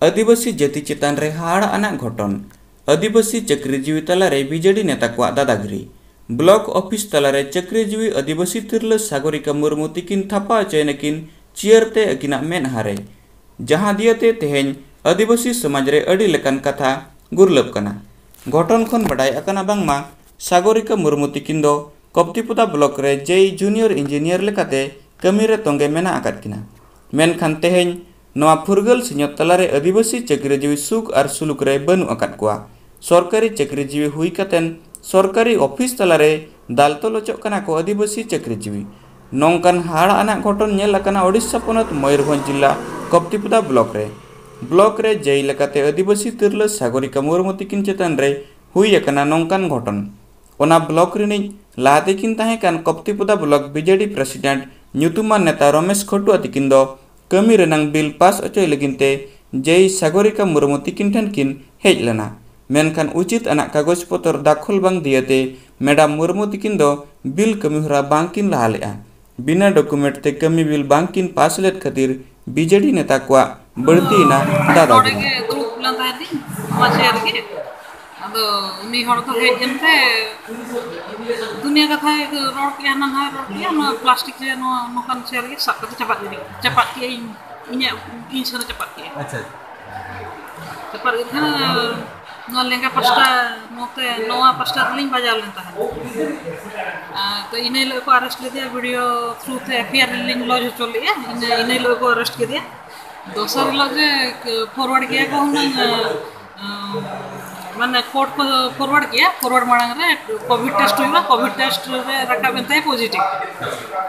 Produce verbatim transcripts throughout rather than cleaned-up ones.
ᱟᱹᱫᱤᱵᱟᱹᱥᱤ ᱡᱟᱹᱛᱤ ᱪᱮᱛᱟᱱ ᱨᱮ ᱦᱟᱦᱟᱲᱟᱜ ᱟᱱᱟᱜ ᱜᱷᱚᱴᱚᱱ᱾ ᱟᱹᱫᱤᱵᱟᱹᱥᱤ ᱪᱟᱹᱠᱨᱤᱡᱤᱣᱤ ᱛᱟᱞᱟᱨᱮ ᱵᱤᱡᱮᱰᱤ ᱱᱮᱛᱟ ᱠᱚᱣᱟᱜ ᱫᱟᱫᱟᱜᱤᱨᱤ᱾ ᱵᱞᱚᱠ ᱚᱯᱷᱤᱥ ᱛᱟᱞᱟᱨᱮ ᱪᱟᱹᱠᱨᱤᱡᱤᱣᱤ ᱟᱹᱫᱤᱵᱟᱹᱥᱤ ᱛᱤᱨᱞᱟᱹ ᱥᱟᱜᱚᱨᱤᱠᱟ ᱢᱩᱨᱢᱩ ᱛᱤᱠᱤᱱ ᱛᱷᱟᱯᱟ ᱦᱚᱪᱚᱭᱮᱱᱟᱠᱤᱱ ᱪᱤᱭᱟᱹᱨ ᱛᱮ ᱟᱹᱠᱤᱱᱟᱜ ᱢᱮᱫᱦᱟ ᱨᱮ, ᱡᱟᱦᱟᱸ ᱫᱤᱭᱟᱹᱛᱮ ᱛᱮᱦᱮᱧ ᱟᱹᱫᱤᱵᱟᱹᱥᱤ ᱥᱚᱢᱟᱡᱽ ᱨᱮ ᱟᱹᱰᱤ ᱞᱮᱠᱟᱱ ᱠᱟᱛᱷᱟ ᱜᱩᱨᱞᱟᱹᱵ ᱠᱟᱱᱟ᱾ ᱜᱷᱚᱴᱚᱱ ᱠᱷᱚᱱ ᱵᱟᱰᱟᱭ ᱟᱠᱟᱱᱟ ᱵᱟᱝᱢᱟ ᱥᱟᱜᱚᱨᱤᱠᱟ ᱢᱩᱨᱢᱩ ᱛᱤᱠᱤᱱ ᱫᱚ ᱠᱚᱯᱛᱤᱯᱚᱫᱟ ᱵᱞᱚᱠ ᱨᱮ ᱡᱮᱭ ᱡᱩᱱᱤᱭᱚᱨ ᱤᱧᱡᱤᱱᱤᱭᱟᱨ ᱞᱮᱠᱟᱛᱮ ᱠᱟᱹᱢᱤ ᱨᱮ ᱛᱚᱸᱜᱮ ᱢᱮᱱᱟᱜ ᱟᱠᱟᱫ ᱠᱤᱱᱟ᱾ ᱢᱮᱱᱠᱷᱟᱱ ᱛᱮᱦᱮᱧ ᱱᱚᱣᱟ ᱯᱷᱩᱨᱜᱟᱹᱞ ᱥᱤᱧᱚᱛ ᱛᱟᱞᱟᱨᱮ ᱟᱹᱫᱤᱵᱟᱹᱥᱤ ᱪᱟᱹᱠᱨᱤᱡᱤᱣᱤ ᱥᱩᱠ ᱟᱨ ᱥᱩᱞᱩᱠ ᱨᱮ ᱵᱟᱹᱱᱩᱜ ᱟᱠᱟᱫ ᱠᱚᱣᱟ᱾ ᱥᱚᱨᱠᱟᱨᱤ ᱪᱟᱹᱠᱨᱤᱡᱤᱣᱤ ᱦᱩᱭ ᱠᱟᱛᱮᱱ ᱥᱚᱨᱠᱟᱨᱤ ᱚᱯᱷᱤᱥ ᱛᱟᱞᱟᱨᱮ ᱫᱟᱞ ᱛᱚᱞ ᱚᱪᱚᱜ ᱠᱟᱱᱟ ᱠᱚ ᱟᱹᱫᱤᱵᱟᱹᱥᱤ ᱪᱟᱹᱠᱨᱤᱡᱤᱣᱤ᱾ ᱱᱚᱝᱠᱟᱱ ᱦᱟᱦᱟᱲᱟᱜ ᱟᱱᱟᱜ ᱜᱷᱚᱴᱚᱱ ᱧᱮᱞ ᱟᱠᱟᱱᱟ ᱳᱰᱤᱥᱟ ᱯᱚᱱᱚᱛ ᱢᱚᱭᱩᱨᱵᱷᱚᱸᱡᱽ ᱡᱤᱞᱟ ᱠᱚᱯᱛᱤᱯᱚᱫᱟ ᱵᱞᱚᱠ ᱨᱮ᱾ ᱵᱞᱚᱠ ᱨᱮ ᱡᱮᱭ ᱞᱮᱠᱟᱛᱮ ᱟᱹᱫᱤᱵᱟᱹᱥᱤ ᱛᱤᱨᱞᱟᱹ ᱥᱟᱜᱚᱨᱤᱠᱟ ᱢᱩᱨᱢᱩ ᱛᱤᱠᱤᱱ ᱪᱮᱛᱟᱱ ᱨᱮ ᱦᱩᱭ ᱟᱠᱟᱱᱟ ᱱᱚᱝᱠᱟᱱ ᱜᱷᱚᱴᱚᱱ᱾ ᱚᱱᱟ ᱵᱞᱚᱠ ᱨᱤᱱᱤᱡ ᱞᱟᱦᱟᱛᱮ ᱠᱤᱱ ᱛᱟᱦᱮᱸ ᱠᱟᱱ ᱠᱚᱯᱛᱤᱯᱚᱫᱟ ᱵᱞᱚᱠ ᱵᱤᱡᱮᱰᱤ ᱯᱨᱮᱥᱤᱰᱮᱱᱴ ᱧᱩᱛᱩᱢᱟᱱ ᱱᱮᱛᱟ ᱨᱚᱢᱮᱥ ᱠᱷᱚᱴᱩᱣᱟ ᱛᱤᱠᱤᱱ ᱫᱚ ᱠᱟᱹᱢᱤ ᱨᱮᱱᱟᱝ ᱵᱤᱞ ᱯᱟᱥ ᱚᱪᱚᱭ ᱞᱟᱹᱜᱤᱫ ᱛᱮ ᱡᱮᱭ ᱥᱟᱜᱚᱨᱤᱠᱟ ᱢᱩᱨᱢᱩ ᱛᱤᱠᱤᱱ ᱴᱷᱮᱱ ᱠᱤᱱ ᱦᱮᱡ ᱞᱮᱱᱟ᱾ ᱢᱮᱱᱠᱷᱟᱱ ᱩᱪᱤᱛ ᱟᱱᱟᱜ ᱠᱟᱜᱚᱡᱽ ᱯᱚᱛᱚᱨ ᱫᱟᱠᱷᱚᱞ ᱵᱟᱝ ᱫᱤᱭᱟᱹᱛᱮ ᱢᱮᱰᱟᱢ ᱢᱩᱨᱢᱩ ᱛᱤᱠᱤᱱ ᱫᱚ ᱵᱤᱞ ᱠᱟᱹᱢᱤ ᱦᱚᱨᱟ ᱵᱟᱝ ᱠᱤᱱ ᱞᱟᱦᱟ ᱞᱮᱫᱼᱟ᱾ ᱵᱤᱱᱟᱹ ᱰᱚᱠᱩᱢᱮᱱᱴ ᱛᱮ ᱠᱟᱹᱢᱤ ᱵᱤᱞ ᱵᱟᱝ ᱠᱤᱱ ᱯᱟᱥ ᱞᱮᱫ ᱠᱷᱟᱹᱛᱤᱨ ᱵᱤᱡᱮᱰᱤ ᱱᱮᱛᱟ ᱠᱚᱣᱟᱜ ᱵᱟᱹᱲᱛᱤᱭᱮᱱᱟ ᱫᱟᱫᱟ ᱱᱚᱰᱮ ᱜᱮ ᱫᱩᱲᱩᱵ ᱞᱮᱱ ᱛᱟᱦᱮᱸᱫ ᱞᱤᱧ, ᱱᱚᱣᱟ ᱪᱮᱭᱟᱨ ᱨᱮᱜᱮ᱾ ᱟᱫᱚ ᱩᱱᱤ ᱦᱚᱲ ᱫᱚ ᱦᱮᱡ ᱮᱱᱛᱮ ᱫᱩᱱᱤᱭᱟᱹ ᱠᱟᱛᱷᱟᱭ ᱨᱚᱲ ᱠᱮᱜᱼᱟ, ᱦᱟᱱᱟ ᱱᱟᱣᱟᱭ ᱨᱚᱲ ᱠᱮᱜᱼᱟ, ᱱᱚᱣᱟ ᱯᱞᱟᱥᱴᱤᱠ ᱨᱮ ᱱᱚᱣᱟ ᱱᱚᱝᱠᱟᱱ ᱪᱮᱭᱟᱨ ᱜᱮ ᱥᱟᱵ ᱠᱟᱛᱮ ᱪᱟᱯᱟᱫ ᱜᱤᱰᱤ, ᱪᱟᱯᱟᱫ ᱠᱮᱜᱼᱟ, ᱤᱧ, ᱤᱧᱟᱹᱜ, ᱤᱧ ᱥᱮᱱ ᱪᱟᱯᱟᱫ ᱠᱮᱜᱼᱟ᱾ ᱟᱪᱪᱷᱟ᱾ ᱪᱟᱯᱟᱫ ᱠᱮᱫ ᱠᱷᱟᱱ ᱱᱚᱣᱟ ᱞᱮᱸᱜᱟ ᱯᱟᱥᱴᱟ, ᱱᱚᱛᱮ ᱱᱚᱣᱟ ᱯᱟᱥᱴᱟ ᱨᱮᱞᱤᱧ ᱵᱟᱡᱟᱣ ᱞᱮᱱ ᱛᱟᱦᱮᱸᱫ᱾ ᱟᱨ ᱛᱚ ᱤᱱᱟᱹ ᱦᱤᱞᱳᱜ ᱠᱚ ᱟᱨᱮᱥᱴ ᱞᱮᱫᱮᱭᱟ, ᱵᱷᱤᱰᱤᱭᱳ ᱛᱷᱨᱩ ᱛᱮ ᱮᱯᱷ ᱟᱭ ᱟᱨ ᱞᱤᱧ ᱞᱚᱡᱽ ᱦᱚᱪᱚ ᱞᱮᱫᱼᱟ᱾ ᱤᱱᱟᱹ, ᱤᱱᱟᱹ ᱦᱤᱞᱳᱜ ᱠᱚ ᱟᱨᱮᱥᱴ ᱠᱮᱫᱮᱭᱟ᱾ ᱫᱚᱥᱟᱨ ᱦᱤᱞᱳᱜ ᱡᱮ ᱯᱷᱚᱨᱣᱟᱨᱰ ᱜᱮᱭᱟ ᱠᱚ ᱦᱩᱱᱟᱹᱝ, ᱟᱸ, ᱢᱟᱱᱮ ᱠᱳᱨᱴ ᱠᱚ ᱯᱷᱚᱨᱣᱟᱨᱰ ᱜᱮᱭᱟ, ᱯᱷᱚᱨᱣᱟᱨᱰ ᱢᱟᱲᱟᱝ ᱨᱮ ᱠᱳᱵᱷᱤᱰ ᱴᱮᱥᱴ ᱦᱩᱭᱩᱜᱼᱟ, ᱠᱳᱵᱷᱤᱰ ᱴᱮᱥᱴ ᱨᱮ ᱨᱟᱠᱟᱵ ᱮᱱ ᱛᱟᱭᱟ ᱯᱚᱡᱤᱴᱤᱵᱷ᱾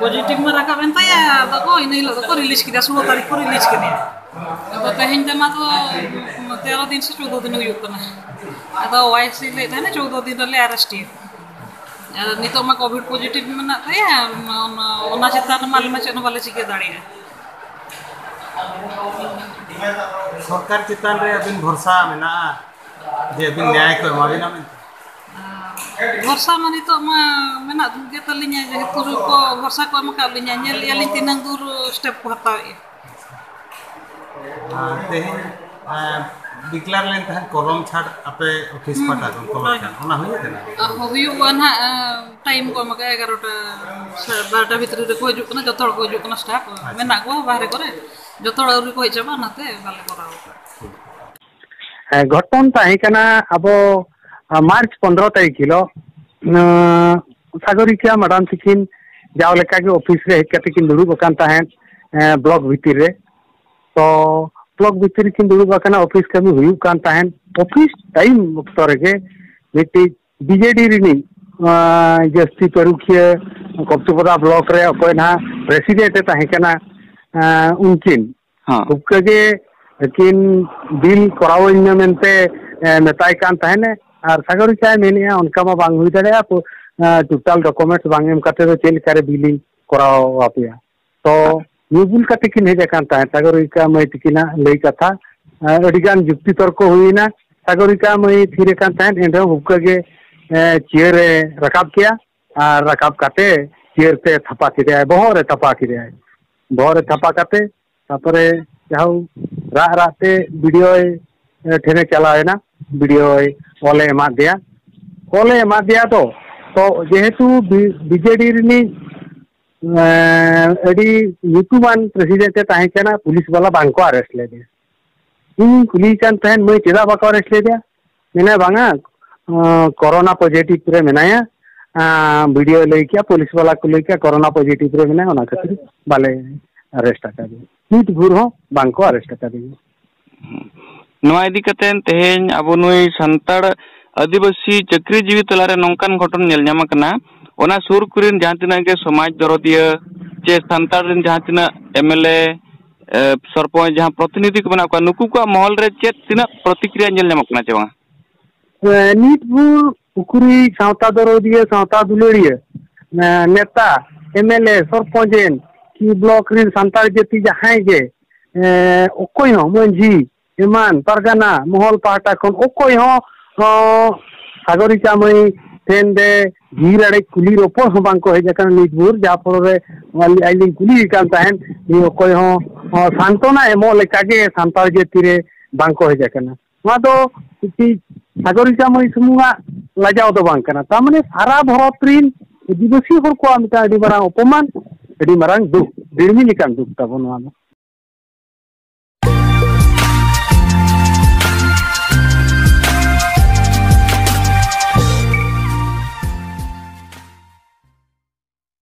ᱯᱚᱡᱤᱴᱤᱵᱷ ᱢᱟ ᱨᱟᱠᱟᱵ ᱮᱱ ᱛᱟᱭᱟ, ᱟᱫᱚ ᱠᱚ ᱤᱱᱟᱹ ᱦᱤᱞᱳᱜ ᱫᱚᱠᱚ ᱨᱤᱞᱤᱡᱽ ᱠᱮᱫᱮᱭᱟ, ᱥᱳᱞᱳ ᱛᱟᱹᱨᱤᱠᱷ ᱠᱚ ᱨᱤᱞᱤᱡᱽ ᱠᱮᱫᱮᱭᱟ᱾ ᱟᱫᱚ ᱛᱮᱦᱮᱧ ᱛᱮᱢᱟ ᱛᱚ ᱛᱮᱨᱚ ᱫᱤᱱ ᱥᱮ ᱪᱳᱫᱽᱫᱳ ᱫᱤᱱ ᱦᱩᱭᱩᱜ ᱠᱟᱱᱟ᱾ ᱟᱫᱚ ᱳᱣᱟᱭ ᱥᱤ ᱞᱟᱹᱭᱮᱫ ᱛᱟᱦᱮᱱᱟ ᱪᱳᱫᱽᱫᱳ ᱫᱤᱱ ᱨᱮᱞᱮ ᱟᱨᱮᱥᱴ ᱮᱭᱟ᱾ ᱟᱫᱚ ᱱᱤᱛᱚᱜ ᱢᱟ ᱠᱳᱵᱷᱤᱰ ᱯᱚᱡᱤᱴᱤᱵᱷ ᱢᱮᱱᱟᱜ ᱛᱟᱭᱟ, ᱚᱱᱟ, ᱚᱱᱟ ᱪᱮᱛᱟᱱ ᱨᱮᱢᱟ ᱟᱞᱮ ᱢᱟ ᱪᱮᱫ ᱦᱚᱸ ᱵᱟᱞᱮ ᱪᱤᱠᱟᱹ ᱫᱟᱲᱮᱭᱟᱜᱼᱟ᱾ ᱥᱚᱨᱠᱟᱨ ᱪᱮᱛᱟᱱ ᱨᱮ ᱟᱹᱵᱤᱱ ᱵᱷᱚᱨᱥᱟ ᱢᱮᱱᱟᱜᱼᱟ ᱡᱮ ᱟᱹᱵᱤᱱ ᱧᱟᱭ ᱠᱚ ᱮᱢᱟ ᱵᱤᱱᱟ ᱢᱮᱱᱛᱮ? ᱵᱷᱚᱨᱥᱟ ᱢᱟ ᱱᱤᱛᱚᱜ ᱢᱟ ᱢᱮᱱᱟᱜ ᱜᱮ ᱛᱟᱹᱞᱤᱧᱟ, ᱡᱮᱦᱮᱛᱩ ᱠᱚ ᱵᱷᱚᱨᱥᱟ ᱠᱚ ᱮᱢ ᱟᱠᱟᱫ ᱞᱤᱧᱟ, ᱧᱮᱞ ᱮᱫᱼᱟ ᱞᱤᱧ ᱛᱤᱱᱟᱹᱝ ᱫᱩᱨ ᱥᱴᱮᱯ ᱠᱚ ᱦᱟᱛᱟᱣᱮᱫᱼᱟ᱾ ᱟᱨ ᱛᱮᱦᱮᱧ ᱰᱤᱠᱞᱮᱭᱟᱨ ᱞᱮᱱ ᱛᱟᱦᱮᱸᱫ ᱠᱚᱞᱚᱢ ᱪᱷᱟᱲ ᱟᱯᱮ ᱚᱯᱷᱤᱥ ᱦᱩᱸ, ᱯᱟᱦᱴᱟ ᱠᱷᱚᱱ ᱠᱚᱞᱚᱢ ᱦᱳᱭ᱾ ᱪᱷᱟᱲ, ᱚᱱᱟ ᱦᱩᱭᱩᱜ ᱠᱟᱱᱟ? ᱦᱩᱭᱩᱜᱼᱟ ᱱᱟᱦᱟᱜ, ᱴᱟᱭᱤᱢ ᱠᱚ ᱮᱢ ᱟᱠᱟᱫᱼᱟ, ᱮᱜᱟᱨᱚᱴᱟ ᱥᱮ ᱵᱟᱨᱚᱴᱟ ᱵᱷᱤᱛᱨᱤ ᱨᱮᱠᱚ ᱦᱤᱡᱩᱜ ᱠᱟᱱᱟ, ᱡᱚᱛᱚ ᱦᱚᱲ ᱠᱚ ᱦᱤᱡᱩᱜ ᱠᱟᱱᱟ, ᱥᱴᱟᱯ ᱟᱪᱪᱷᱟ᱾ ᱢᱮᱱᱟᱜ ᱠᱚᱣᱟ ᱵᱟᱦᱨᱮ ᱠᱚᱨᱮ, ᱡᱚᱛᱚ ᱦᱚᱲ ᱟᱹᱣᱨᱤ ᱠᱚ ᱦᱮᱡ ᱪᱟᱵᱟᱜᱼᱟ, ᱚᱱᱟᱛᱮ ᱵᱟᱞᱮ ᱠᱚᱨᱟᱣ ᱟᱠᱟᱫᱟ᱾ ᱦᱮᱸ, ᱜᱷᱚᱴᱚᱱ ᱛᱟᱦᱮᱸ ᱠᱟᱱᱟ ᱟᱵᱚ, ᱟ, ᱢᱟᱨᱪ ᱯᱚᱱᱫᱽᱨᱚ ᱛᱟᱹᱨᱤᱠᱷ ᱦᱤᱞᱳᱜ, ᱟᱸ, ᱥᱟᱜᱚᱨᱤᱠᱟ ᱢᱟᱰᱟᱢ ᱛᱤᱠᱤᱱ ᱡᱟᱣ ᱞᱮᱠᱟᱜᱮ ᱚᱯᱷᱤᱥ ᱨᱮ ᱦᱮᱡ ᱠᱟᱛᱮ ᱠᱤᱱ ᱫᱩᱲᱩᱵ ᱟᱠᱟᱱ ᱛᱟᱦᱮᱸᱫ, ᱮᱸ, ᱵᱞᱚᱠ ᱵᱷᱤᱛᱤᱨ ᱨᱮ᱾ ᱛᱚ ᱵᱞᱚᱠ ᱵᱷᱤᱛᱤᱨ ᱨᱮᱠᱤᱱ ᱫᱩᱲᱩᱵ ᱟᱠᱟᱱᱟ, ᱚᱯᱷᱤᱥ ᱠᱟᱹᱢᱤ ᱦᱩᱭᱩᱜ ᱠᱟᱱ ᱛᱟᱦᱮᱸᱫ᱾ ᱚᱯᱷᱤᱥ ᱴᱟᱭᱤᱢ ᱚᱠᱛᱚ ᱨᱮᱜᱮ ᱢᱤᱫᱴᱤᱡ ᱵᱤᱡᱮᱰᱤ ᱨᱤᱱᱤᱡ, ᱟᱸ, ᱡᱟᱹᱥᱛᱤ ᱯᱟᱹᱨᱩᱠᱷᱤᱭᱟᱹ ᱠᱚᱠᱥᱤᱵᱟᱡᱟᱨ ᱵᱞᱚᱠ ᱨᱮ ᱚᱠᱚᱭ ᱱᱟᱦᱟᱜ ᱯᱨᱮᱥᱤᱰᱮᱱᱴ ᱮ ᱛᱟᱦᱮᱸ ᱠᱟᱱᱟ, ᱟᱸ, ᱩᱱᱠᱤᱱ ᱦᱚᱸ᱾ ᱩᱯᱠᱟᱹ ᱜᱮ ᱟᱹᱠᱤᱱ ᱵᱤᱞ ᱠᱚᱨᱟᱣᱟᱹᱧ ᱢᱮ ᱢᱮᱱᱛᱮ, ᱮ, ᱢᱮᱛᱟᱭ ᱠᱟᱱ ᱛᱟᱦᱮᱱᱮ᱾ ᱟᱨ ᱥᱟᱜᱚᱨᱤᱠᱟᱭ ᱢᱮᱱᱮᱜᱼᱟ, "ᱚᱱᱠᱟ ᱢᱟ ᱵᱟᱝ ᱦᱩᱭ ᱫᱟᱲᱮᱭᱟᱜᱼᱟ, ᱯᱚ-, ᱮ, ᱴᱳᱴᱟᱞ ᱰᱚᱠᱩᱢᱮᱱᱴᱥ ᱵᱟᱝ ᱮᱢ ᱠᱟᱛᱮ ᱫᱚ ᱪᱮᱫ ᱞᱮᱠᱟᱨᱮ ᱵᱤᱞᱤᱧ ᱠᱚᱨᱟᱣ ᱟᱯᱮᱭᱟ?" ᱛᱚ ᱧᱩ ᱵᱩᱞ ᱠᱟᱛᱮ ᱠᱤᱱ ᱦᱮᱡ ᱟᱠᱟᱱ ᱛᱟᱦᱮᱸᱫ, ᱥᱟᱜᱚᱨᱤᱠᱟ ᱢᱟᱹᱭ ᱛᱤᱠᱤᱱᱟᱜ ᱞᱟᱹᱭ ᱠᱟᱛᱷᱟ᱾ ᱮ, ᱟᱹᱰᱤᱜᱟᱱ ᱡᱩᱠᱛᱤ ᱛᱚᱨᱠᱚ ᱦᱩᱭᱮᱱᱟ᱾ ᱥᱟᱜᱚᱨᱤᱠᱟ ᱢᱟᱹᱭ ᱛᱷᱤᱨ ᱟᱠᱟᱱ ᱛᱟᱦᱮᱸᱫ, ᱮᱱᱨᱮᱦᱚᱸ ᱩᱯᱠᱟᱹ ᱜᱮ, ᱮ, ᱪᱤᱭᱟᱹᱨ ᱮ ᱨᱟᱠᱟᱵ ᱠᱮᱜᱼᱟ ᱟᱨ ᱨᱟᱠᱟᱵ ᱠᱟᱛᱮ ᱪᱤᱭᱟᱹᱨ ᱛᱮ ᱛᱷᱟᱯᱟ ᱠᱮᱫᱮᱭᱟᱭ, ᱵᱚᱦᱚᱜ ᱨᱮ ᱛᱷᱟᱯᱟ ᱠᱮᱫᱮᱭᱟᱭ᱾ ᱵᱚᱦᱚᱜ ᱨᱮ ᱛᱷᱟᱯᱟ ᱠᱟᱛᱮ ᱛᱟᱨᱯᱚᱨᱮ ᱡᱟᱦᱳᱠ ᱨᱟᱜ ᱨᱟᱜ ᱛᱮ ᱵᱤᱰᱤᱳ ᱴᱷᱮᱱᱮ ᱪᱟᱞᱟᱣ ᱮᱱᱟ᱾ ᱵᱤᱰᱤᱳ ᱚᱞᱮ ᱮᱢᱟᱫ ᱫᱮᱭᱟ᱾ ᱚᱞᱮ ᱮᱢᱟᱫ ᱫᱮᱭᱟ ᱫᱚ, ᱛᱚ ᱡᱮᱦᱮᱛᱩ ᱵᱤ-, ᱵᱤᱡᱮᱰᱤ ᱨᱤᱱᱤᱡ, ᱮᱸ, ᱟᱹᱰᱤ ᱧᱩᱛᱩᱢᱟᱱ ᱯᱨᱮᱥᱤᱰᱮᱱᱴ ᱮ ᱛᱟᱦᱮᱸ ᱠᱟᱱᱟ, ᱯᱩᱞᱤᱥ ᱵᱟᱞᱟ ᱵᱟᱝ ᱠᱚ ᱟᱨᱮᱥᱴ ᱞᱮᱫᱮᱭᱟ᱾ ᱤᱧᱤᱧ ᱠᱩᱞᱤᱭᱮ ᱠᱟᱱ ᱛᱟᱦᱮᱸᱫ, "ᱢᱟᱹᱭ, ᱪᱮᱫᱟᱜ ᱵᱟᱠᱚ ᱟᱨᱮᱥᱴ ᱞᱮᱫᱮᱭᱟ?" ᱢᱮᱱᱟᱭ, "ᱵᱟᱝᱟ, ᱟᱸ, ᱠᱳᱨᱳᱱᱟ ᱯᱚᱡᱤᱴᱤᱵᱷ ᱨᱮ ᱢᱮᱱᱟᱭᱟ᱾ ᱟᱸ, ᱵᱤᱰᱤᱳ ᱞᱟᱹᱭ ᱠᱮᱜᱼᱟ, ᱯᱩᱞᱤᱥ ᱵᱟᱞᱟ ᱠᱚ ᱞᱟᱹᱭ ᱠᱮᱜᱼᱟ, ᱠᱳᱨᱳᱱᱟ ᱯᱚᱡᱤᱴᱤᱵᱷ ᱨᱮ ᱢᱮᱱᱟᱭᱟ, ᱚᱱᱟ ᱠᱷᱟᱹᱛᱤᱨ ᱵᱟᱞᱮ ᱟᱨᱮᱥᱴ ᱟᱠᱟᱫᱮᱭᱟ᱾" ᱱᱤᱛ ᱵᱷᱳᱨ ᱦᱚᱸ ᱵᱟᱝ ᱠᱚ ᱟᱨᱮᱥᱴ ᱟᱠᱟᱫᱮᱭᱟ᱾ ᱱᱚᱣᱟ ᱤᱫᱤ ᱠᱟᱛᱮ ᱛᱮᱦᱮᱧ ᱟᱵᱚ ᱱᱩᱭ ᱥᱟᱱᱛᱟᱲ ᱟᱹᱫᱤᱵᱟᱹᱥᱤ ᱪᱟᱹᱠᱨᱤᱡᱤᱵᱤ ᱛᱟᱞᱟᱨᱮ ᱱᱚᱝᱠᱟᱱ ᱜᱷᱚᱴᱚᱱ ᱧᱮᱞ ᱧᱟᱢ ᱟᱠᱟᱱᱟ, ᱚᱱᱟ ᱥᱩᱨ ᱠᱚᱨᱮᱱ ᱡᱟᱦᱟᱸ ᱛᱤᱱᱟᱹᱜ ᱜᱮ ᱥᱚᱢᱟᱡᱽ ᱫᱚᱨᱚᱫᱤᱭᱟᱹ ᱪᱮ ᱥᱟᱱᱛᱟᱲ ᱨᱮᱱ ᱡᱟᱦᱟᱸ ᱛᱤᱱᱟᱹᱜ ᱮᱢᱮᱞᱮ, ᱮ, ᱥᱚᱨᱯᱚᱧᱪ, ᱡᱟᱦᱟᱸ ᱯᱨᱚᱛᱤᱱᱤᱫᱷᱤ ᱠᱚ ᱢᱮᱱᱟᱜ ᱠᱚᱣᱟ, ᱱᱩᱠᱩ ᱠᱚᱣᱟᱜ ᱢᱚᱦᱚᱞ ᱨᱮ ᱪᱮᱫ ᱛᱤᱱᱟᱹᱜ ᱯᱨᱚᱛᱤᱠᱨᱤᱭᱟ ᱧᱮᱞ ᱧᱟᱢᱚᱜ ᱠᱟᱱᱟ ᱪᱮ ᱵᱟᱝᱟ? ᱮ, ᱱᱤᱛ ᱵᱷᱳᱨ ᱩᱠᱩᱨᱤᱡ ᱥᱟᱶᱛᱟ ᱫᱚᱨᱚᱫᱤᱭᱟᱹ, ᱥᱟᱶᱛᱟ ᱫᱩᱞᱟᱹᱲᱤᱭᱟᱹ, ᱮ, ᱱᱮᱛᱟ, ᱮᱢᱮᱞᱮ, ᱥᱚᱨᱯᱚᱧᱪ ᱨᱮᱱ ᱠᱤ ᱵᱞᱚᱠ ᱨᱮᱱ ᱥᱟᱱᱛᱟᱲ ᱡᱟᱹᱛᱤ ᱡᱟᱦᱟᱸᱭ ᱜᱮ, ᱮ, ᱚᱠᱚᱭ ᱦᱚᱸ ᱢᱟᱹᱡᱷᱤ ᱮᱢᱟᱱ ᱯᱟᱨᱜᱟᱱᱟ ᱢᱚᱦᱚᱞ ᱯᱟᱦᱴᱟ ᱠᱷᱚᱱ ᱚᱠᱚᱭ ᱦᱚᱸ, ᱦᱚᱸ ᱥᱟᱜᱚᱨᱤᱠᱟ ᱢᱟᱹᱭ ᱴᱷᱮᱱ ᱫᱮ ᱡᱤᱣᱤ ᱨᱟᱲᱮᱡ ᱠᱩᱞᱤ ᱨᱚᱯᱚᱲ ᱦᱚᱸ ᱵᱟᱝ ᱠᱚ ᱦᱮᱡ ᱟᱠᱟᱱᱟ ᱱᱤᱛ ᱵᱷᱳᱨ, ᱡᱟᱦᱟᱸ ᱯᱚᱨᱮ ᱟᱹᱞᱤᱧ ᱞᱤᱧ ᱠᱩᱞᱤᱭᱮ ᱠᱟᱱ ᱛᱟᱦᱮᱸᱫ, ᱡᱮ ᱚᱠᱚᱭ ᱦᱚᱸ, ᱦᱚᱸ ᱥᱟᱱᱛᱚᱱᱟ ᱮᱢᱚᱜ ᱞᱮᱠᱟᱜᱮ ᱥᱟᱱᱛᱟᱲ ᱡᱟᱹᱛᱤ ᱨᱮ ᱵᱟᱝ ᱠᱚ ᱦᱮᱡ ᱟᱠᱟᱱᱟ᱾ ᱱᱚᱣᱟ ᱫᱚ ᱢᱤᱫᱴᱤᱡ ᱥᱟᱜᱚᱨᱤᱠᱟ ᱢᱟᱹᱭ ᱥᱩᱢᱩᱝᱟᱜ ᱞᱟᱡᱟᱣ ᱫᱚ ᱵᱟᱝ ᱠᱟᱱᱟ, ᱛᱟᱨ ᱢᱟᱱᱮ ᱥᱟᱨᱟ ᱵᱷᱟᱨᱚᱛ ᱨᱤᱱ ᱟᱹᱫᱤᱵᱟᱹᱥᱤ ᱦᱚᱲ ᱠᱚᱣᱟᱜ ᱢᱤᱫᱴᱟᱝ ᱟᱹᱰᱤ ᱢᱟᱨᱟᱝ ᱚᱯᱚᱢᱟᱱ, ᱟᱹᱰᱤ ᱢᱟᱨᱟᱝ ᱫᱩᱠ, ᱫᱤᱲᱢᱤ ᱞᱮᱠᱟᱱ ᱫᱩᱠ ᱛᱟᱵᱚ ᱱᱚᱣᱟ ᱫᱚ᱾